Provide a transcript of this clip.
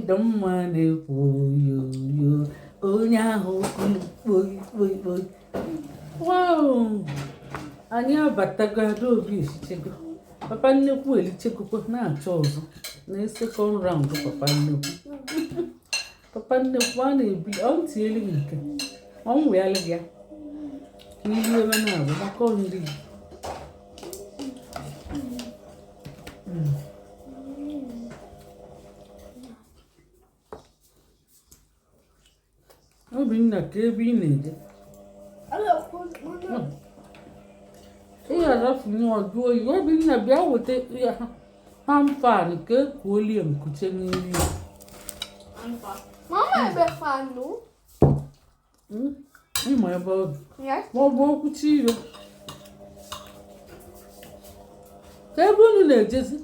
Dị mma na-ekwu oyoyo onye ahụ kwuru kpoi kpoi kpoi. Wow! Anyị abatago. Adaobi esichego, papa nnekwu elichegokwa na-achọ ọzọ na second round. Papa nnekwu, papa nnekwu a na-ebi ọ ntị elu gị nke ọ nwụyalụ gị ya ka ilu ebe na-abụ maka nri gị. Obinna, ka ebe ị na-eje ị ghara-afụnye ọdụ oyi. Obinna, bịa weta ya hand fan ka ekuolie nkuche n'iru ya. Mama, ebe fan nọ? Ịma ebe ọ dị? Yes. Ma ọ bụ okwuchi iro ka ebe unu na-ejezi.